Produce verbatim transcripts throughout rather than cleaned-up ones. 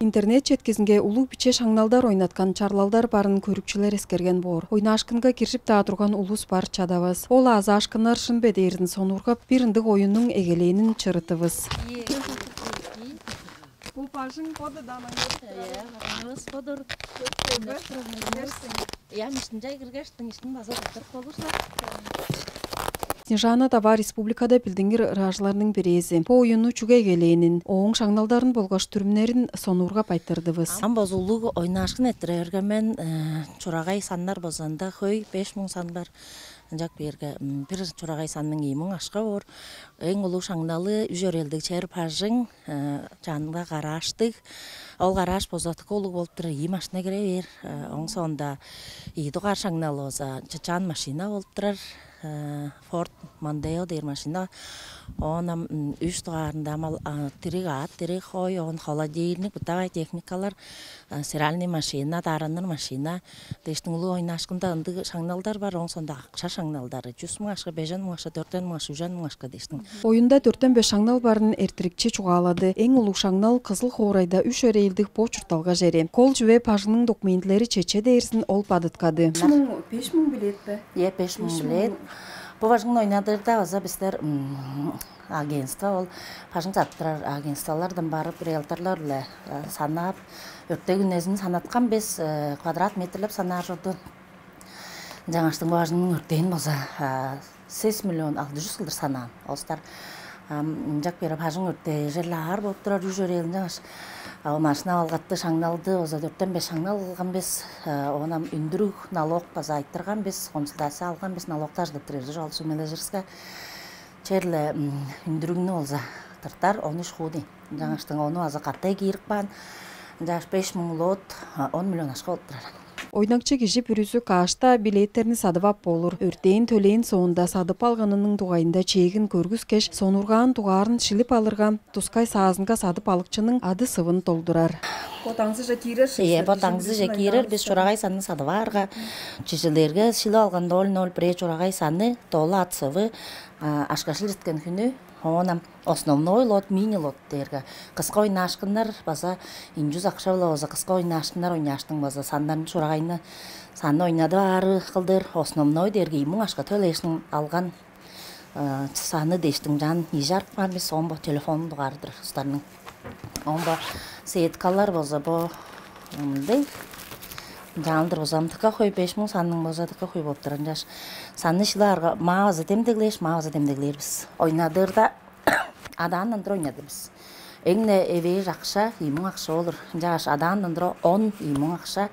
Интернет четкизинге улуг-биче шаңналдар ойнаткан чарлалдар барын көрүкчүлер эскерген боор. Ойнаашкынга киржип-даа турган улус бар чадавас. Ол азаашкыннар шын бе дээрзин сонуургап, бир ындыг оюннуң эгелээнин чырытывыс. Бо бажың боду данаңгырып Иә, аңыз бодур. Көрсөбө. Көрсөбө. Иә, миштинчай киргештиң, иштин база кыттырып болурса. Снежана Дава республикада билдингир ыраажыларның бирээзи. Бо оюнну чүге эгелээнин, ооң шаңналдарын болгаш дүрүмнерин сонуургап айтырдывыс. Ам база улуг ойнаашкын эрттирерге мен, э, чурагай саннар базанда хөй, беш муң сан бар. Ынчак биерге, м, бир чурагай санның ийи муң акша боор. Эң улуг шаңналы үш өрээлдиг чер бажың, э, чанында гаражтыг. Ол гараж база дыка улуг болуп турар, ийи машина кире бээр. Э, оң соонда ийи дугаар шаңналы база чычаан машина болуп турар. Э, Форд Мондео дээр машина. Оон ам, м, үш дугаарында амал, а, дириг аът, дириг хой, оон холодильник, бытавай техникалар, а, стиральный машина, даарыныр машина. Дээштиң улуг ойнаашкында ындыг шаңналдар бар, оң соонда акша шаңналдары. Чүс муң акша, бежен муң акша, дөртен муң акша, үжен муң акша дээштиң. Оюнда дөртен беш шаңнал барын эрттирикчи чугаалады. Эң улуг шаңнал Кызыл хоорайда үш өрээлдиг бо чуртталга чери. Кол чүве бажыңның документилери чече дээрзин ол бадыткады. Үш муң, беш муң билет бе? Е, беш муң билет. Бу бажыңны ойнадырда база бистер, м, агентство, ол бажың садып турар агентстволардан барып, риэлторлар-биле, э, санап, өртек үнезин санаткан бис, э, квадрат метрлеп санаар чорду. Ынчангаштың бо бажыңның өртээн болза, а, сес миллион алды жүз кылдыр санаан. Олстар, ам, ынчак берип, бажың өртээжел аар болуп турар, үш өрээлин. Ынчангаш, а, ол машина алгатты, шаңналды, оза дөртен беш шаңнал кылган бис. А, оон ам үндүрүг налог база айтырган бис, консультация алган бис, налогту ажыдып турар, ол сүмележириске. Черле, м, үндүрүгнү болза тыртар, он үш хуу дейн. Ынчангаштың ону база катай киирип каан. Ынчангаш беш муң лот, а, он миллион акша болуп турар. Ойнакчы кижи бүрүзү каш-даа билеттерни садып ап болур. Өртээн төлээн соонда садып алганының дугайында чегин көргүскеш, сонургаан дугаарын шилип алырга, тускай саазынга садып алыкчының ады-сывын долдурар. Бо даңзыже киирер. Е, бо даңзыже киирер, бис чурагай санны садып аарга, чижилерге шилип алган ноль ноль бир чурагай санны, долу ат-сывы, а, акша шилчиткен хүнү, оон ам основной лот, мини лот дээрге кыска ойнаашкыннар база инчүс акша-биле база кыска ойнаашкыннар ойнааштың база саннарын, чурагайны санны ойнадып аары кылдыр, основной дээрге ийи муң акша төлээшниң алган, э, саны дээштиң чаан ижи арып каан бис, оон бо телефонун дугаар-дыр устарның. Оон бо сеткалар база бо мындыг. Чаалдыр база ам дыка хөй, беш муң санның база дыка хөй болуп турар. Ынчаш санны шилип аарга, маа база демдеглээш, маа база демдеглээр бис. Ойнадырда адаандан тура ойнадыр бис. Эң-не эвээш акша ийи муң акша болур. Ынчангаш адаандан тура он ийи муң акша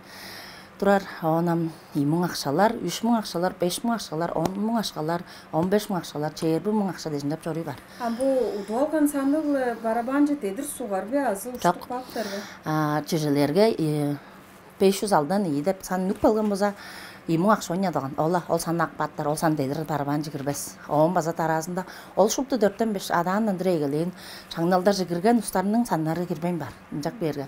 турар. Оон ам ийи муң акшалар, үш муң акшалар, беш муң акшалар, он муң акшалар, он беш муң акшалар, чээрби муң акша дээш ынчап чоруур бар. А бо удуп алган санныг-ла барабанче дедир сугар бе азы уштуп кааптар бе? А, чүжелерге, э, беш чүс алдан ийи деп сан үнүп калган болза, ийи муң акша ойнадыган. Ол-ла, ол санны ап кааптар, ол сан дедир барабанче кирбес. Оон база дараазында ол шупту дөртен беш адаандан тура эгелээн шаңналдарже кирген устарның саннары кирбейн бар. Ынчак биерге,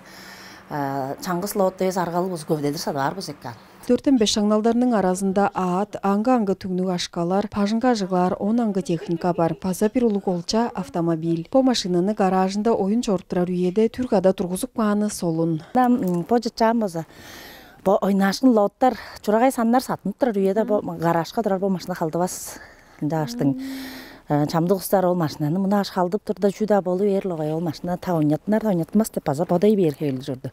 э, чаңгыс лот эвес аргалы болза, көвүдедир садып аар болза эки аан. Дөртен беш шаңналдарның аразында аът, аңгы-аңгы түңнүг акшалар, бажыңга ажыглаар он аңгы техника бар. База бир улуг олча автомобиль. Бо машинаны гаражында оюн чоруп турар үеде түр када тургузуп кааны солун. Ам, м, бо чычаан болза, бо ойнаашкын лоттар, чурагай саннар саттынып турар үеде бо гаражка турар бо машина халдывас. Ынчааштың, э, чамдык устар ол машинаны мынаа халдып турда, чүү-даа болу бээр-ле огай, ол машина та ойнаттынар, та ойнаттынмас деп база бодай бээр хевел чорду.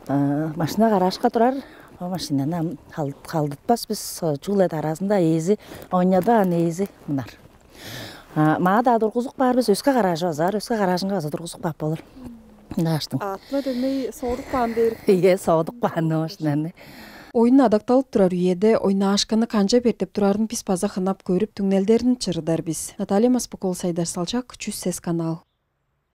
Э, машина гаражка турар, ол машинаны ам хал-, халдытпас бис, э, чүгле аразында ээзи ойнадып аан, ээзи мынар. А, маа-даа тургузуп каар бис, өске гаражы база бар, өске гаражынга база тургузуп каап болур. Ынчааштың. Аът-ла дөмей соодуп каан дээр. Ийе, соодуп каан ол машинаны. Оюн адакталып турар үеде ойнаашкыны канчап эртип турарын бис база хынап көрүп, түңнелдерин чырыдар бис. Наталья Маспык-оол, Сайдар Салчак, Чүс Сес канал.